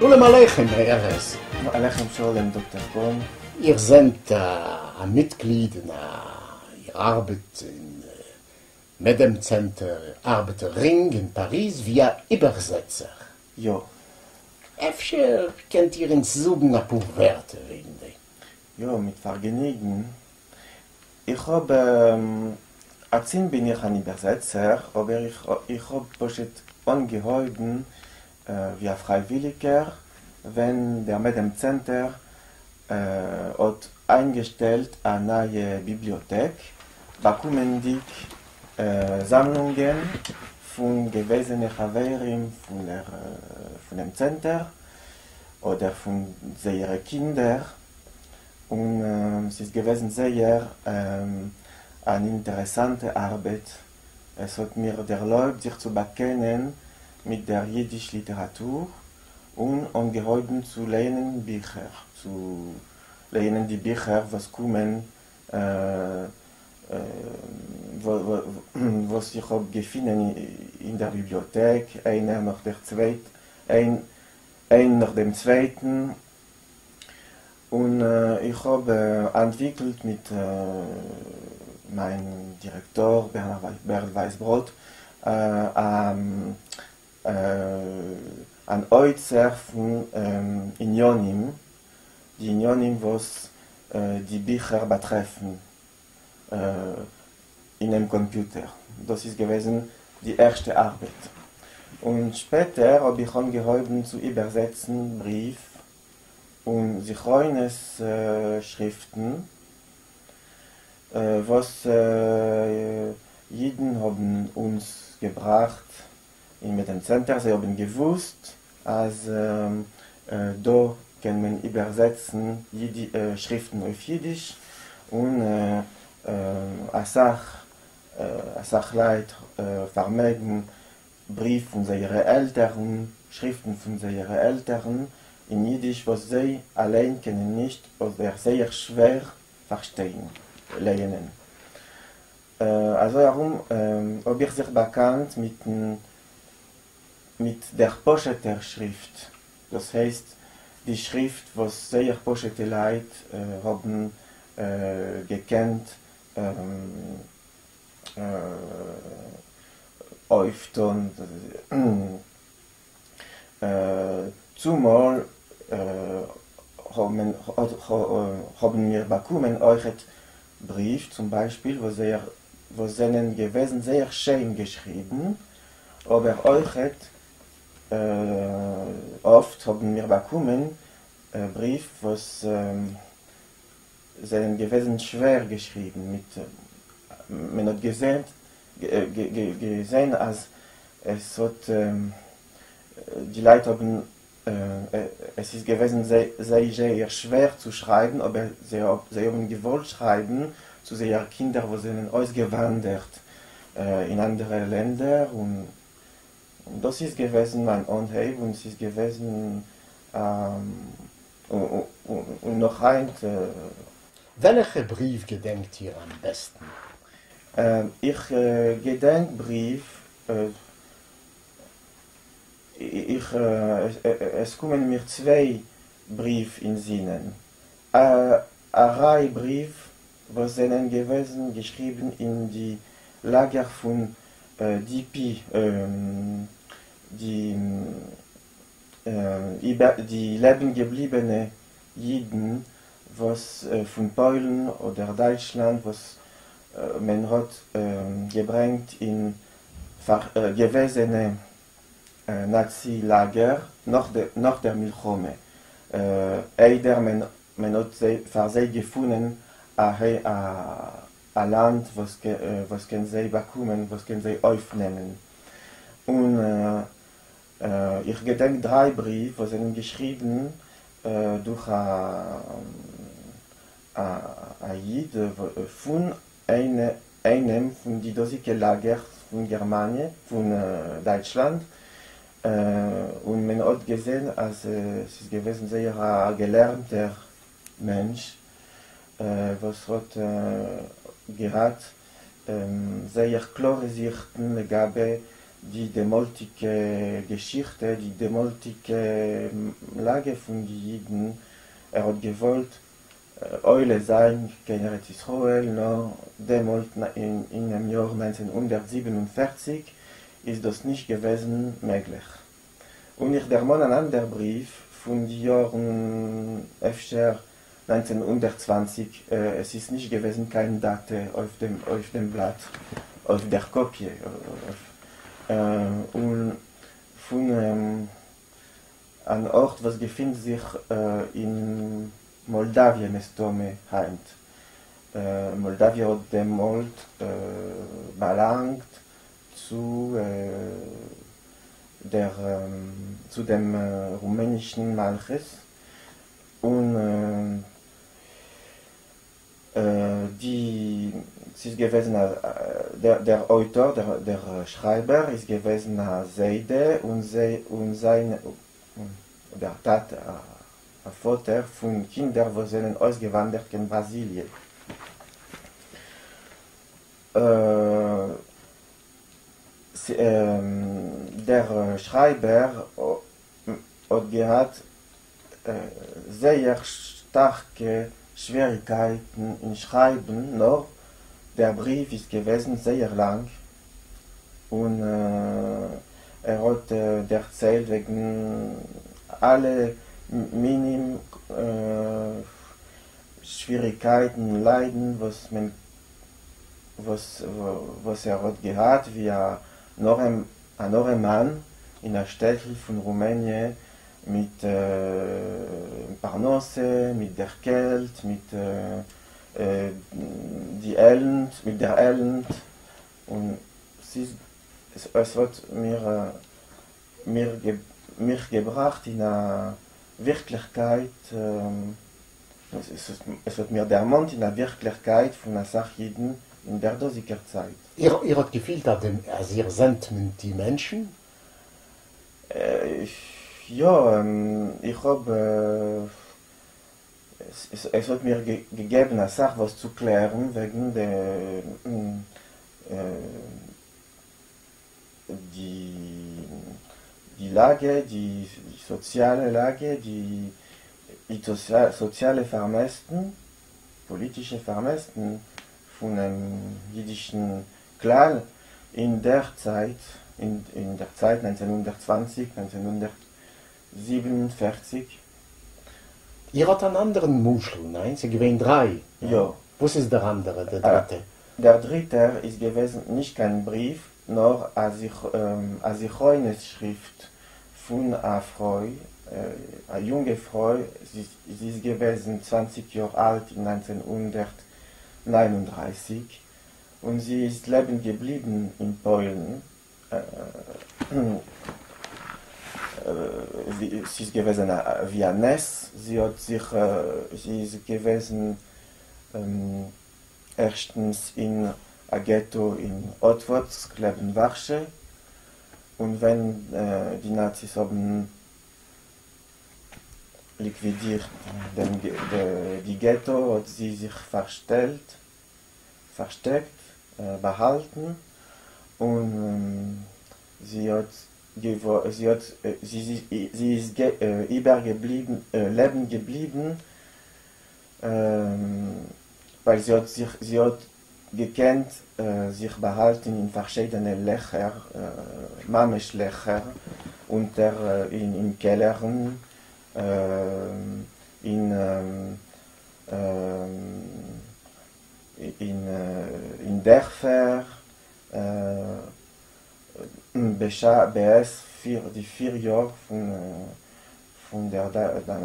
שלום עליכם, ארז. עליכם שלום, דאקטער קאהן. איר זענט א מיטגליד און איר ארבעט אין מעדעם צענטער ארבעטער רינג אין פאריז ווי א איבערזעצער. יא. אפשר קענט איר אונז זאגן אפאר ווערטער וועגן דעם? יא, מיט פארגעניגן. איך האב, אצינד בין איך אן איבערזעצער, אבער איך האב פשוט אנגעהויבן ווי א פרייוויליגער ווען דער מעדעם צענטער האט איינגעשטעלט א נייע ביבליאטעק, באקומענדיג זאמלונגען פון געוועזענע חברים פונעם צענטער אדער פון זייערע קינדער, און ס'איז געוועזן זייער אן אינטערעסאנטע ארבעט, עס האט מיר דערלויבט זיך צו באקענען מיט דער יידיש ליטעראטור און אנגעהויבן צו לייענען ביכער, צו לייענען די ביכער וואס קומען וואס איך האב געפינען אין דער ביבליאטעק, איינער נאך דער צווייט, איין נאך דעם צווייטן, און איך האב אנטוויקלט מיט מיין דירעקטאר בערל ווייסבראדט אן אוצר פון עניינים, די עניינים וואס די ביכער באטרעפן אינעם קאמפיוטער. דאס איז געוועזן די ערשטע ארבעט. און שפעטער האב איך אנגעהויבן צו איבערזעצן בריוו און זכרונות שריפטן וואס אידן האבן אונז געבראכט אין מעדעם צענטער, זיי האבן געוואוסט אז דא קען מען איבערזעצן שריפטן אויף אידיש, און אסאך אסאך לייט פארמעגן בריוו פון זייערע עלטערן, שריפטן פון זייערע עלטערן אין אידיש וואס זיי אליין קענען נישט אדער זייער שווער פארשטיין, לייענען. אזוי ארום האב איך זיך באקאנט מיטן מיט דער פשוט'ער שריפט, דאס הייסט די שריפט וואס זייער פשוט'ע לייט האבן געקענט אויפטון, צומאל האבן מיר באקומען אויכעט בריוו צום ביישפיל וואס זענען געוועזן זייער שיין געשריבן, אבער אויכעט אפט האבן מיר באקומען בריוו וואס זענען געוועזן שווער געשריבן מיט מען האט געזען געזען אז עס האט די לייט האבן עס איז געוועזן זיי זייער שווער צו שרייבן אבער זיי האבן געוואלט שרייבן צו זייער קינדער וואס זענען אויסגעוואנדערט אין אנדערע לענדער און דאס איז געוועזן מיין אנהייב און ס'איז געוועזן און נאך היינט. וועלכע בריוו געדענקט איר אמבעסטן? איך געדענק בריוו, איך, עס קומען מיר צוויי בריוו אין זינען, א ריי בריוו וואס זענען געוועזן געשריבן אין די לאגער פון די פי, די די לעבן געבליבענע אידן וואס פון פוילן אדער דייטשלאנד וואס מען האט געברענגט אין געוועזענע נאצי לאגער נאך דער מלחמה, איידער מען האט פאר זיי געפונען א לאנד וואס קען זיי באקומען, וואס קען זיי אויפנעמען. און איך געדענק דריי בריוו וואס זענען געשריבן דורך א איד פון איינעם פון די דאזיגע לאגערס פון גערמאניע, פון דייטשלאנד, און מען האט געזען אז ס'איז געוועזן זייער א געלערנטער מענטש וואס האט געהאט זייער קלארע זיכטן לגבי. די דעמאָלטיקע געשיכטע, די דעמאָלטיקע לאַגע פֿון די ייִדן. ער האָט געוואָלט עולה זײַן קיין ארץ ישראל, נאָר דעמאָלט, אינעם יאָר 1947, איז דאָס נישט געוועזן מעגלעך. און איך דערמאָן אַן אַנדער בריוו פֿון די יאָרן אפֿשר 1920, עס איז נישט געוועזן קיין דאַטע אויף דעם אויף דעם בלאַט, אויף דער קאָפּיע, און פֿון אַן אָרט וואָס געפֿינט זיך אין מאָלדאַוויע מסתּמא הײַנט. מאָלדאַוויע האָט דעמאָלט באַלאַנגט צו דער צו דעם רומענישן מלכות און די ס'איז געוועזן א דער אויטאר דער שרייבער איז געוועזן א זיידע און זיי און זיין דער טאטע א פאטער פון קינדער וואס זענען אויסגעוואנדערט קיין בראזיליע. דער שרייבער האט געהאט זייער שטארקע שוועריקייטן אין שרייבן, נאר דער בריוו איז געוועזן זייער לאנג, און ער האט דערציילט וועגן אלע מינים שוועריקייטן, ליידן וואס מען וואס וואס ער האט געהאט ווי אן ארעמאן אין א שטעטל פון רומעניע מיט פרנסה, מיט דער קעלט, מיט די עלנט, מיט דער עלנט, און ס'איז עס האט מיר מיר מיך געבראכט אין א ווירקליכקייט, עס האט מיר דערמאנט אין א ווירקליכקייט פון אסאך אידן אין דער דאזיגער צייט. איר האט געפילט אז איר זענט מיט די מענטשן? יא, איך האב, עס האט מיר געגעבן אסאך וואס צו קלערן וועגן די לאגע, די סאציאלע לאגע, די סאציאלע פארמעסטן, פאליטישע פארמעסטן פונעם אידישן כלל אין דער צייט, אין דער צייט 1920, 1947. איר האט אן אנדערן משל, ניין? ס'איז געווען דריי. יא. וואס איז דער אנדערע, דער דריטע? דער דריטער איז געוועזן נישט קיין בריוו, נאר א זכרונות שריפט פון א פרוי, א יונגע פרוי, זי איז געוועזן 20 יאר אלט אין 1939, און זי איז לעבן געבליבן אין פוילן. ס'איז געוועזן ווי א נס, זי האט זיך, זי איז געוועזן ערשטנס אין א געטא אין אטוואצק לעבן ווארשע, און ווען די נאציס האבן ליקווידירט די געטא האט זי זיך פארשטעלט, פארשטעקט, באהאלטן, און זי האט זי האט זי איז איבערגעבליבן, לעבן געבליבן, ווייל זי האט זיך זי האט געקענט זיך באהאלטן אין פארשיידענע לעכער, ממש לעכער, אונטער אין קעלערן, אין אין דערפער, בעת די פיר יאר פון דער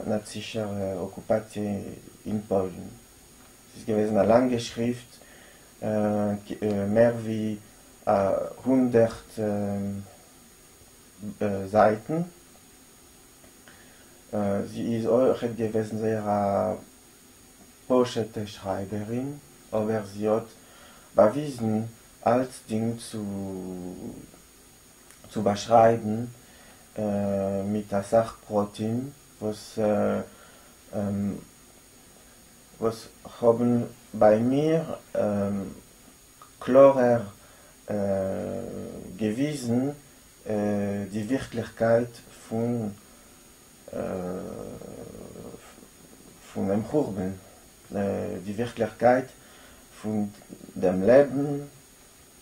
נאצישער אקופאציע אין פוילן. ס'איז געוועזן א לאנגע שריפט, מער ווי 100 זייטן. זי איז אויכעט געוועזן זייער א פשוטע שרייבערין, אבער זי האט באוויזן אלצדינג צו באשרייבן מיט אסאך פרטים וואס וואס האבן ביי מיר קלארער געוויזן. די ווירקליכקייט פון פונעם חורבן, די ווירקליכקייט פון דעם לעבן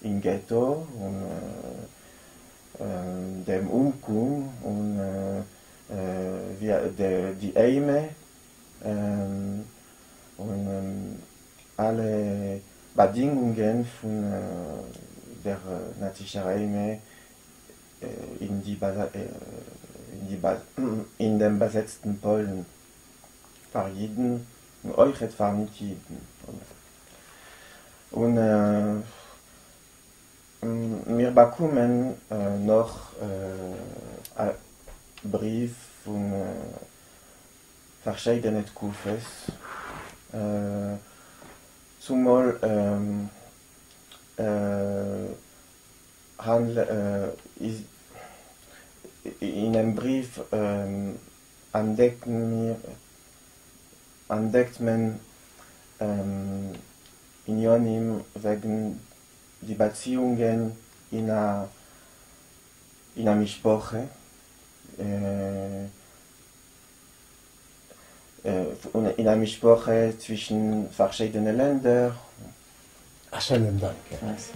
אין געטא און דעם אומקום און די אימה און אלע באדינגונגען פון דער נאצישער אימה אין דעם באזעצטן פוילן פאר אידן און אויכעט פאר ניט אידן. און מיר באקומען נאך א בריוו פון פארשיידענע תקופות, צומאל אינעם בריוו אנטדעקן מיר אנטדעקט מען עניינים וועגן די באציאונגען אין א אין א משפחה, אין א משפחה צווישן פארשיידענע לענדער. א שענעם דאנק, הער רייס.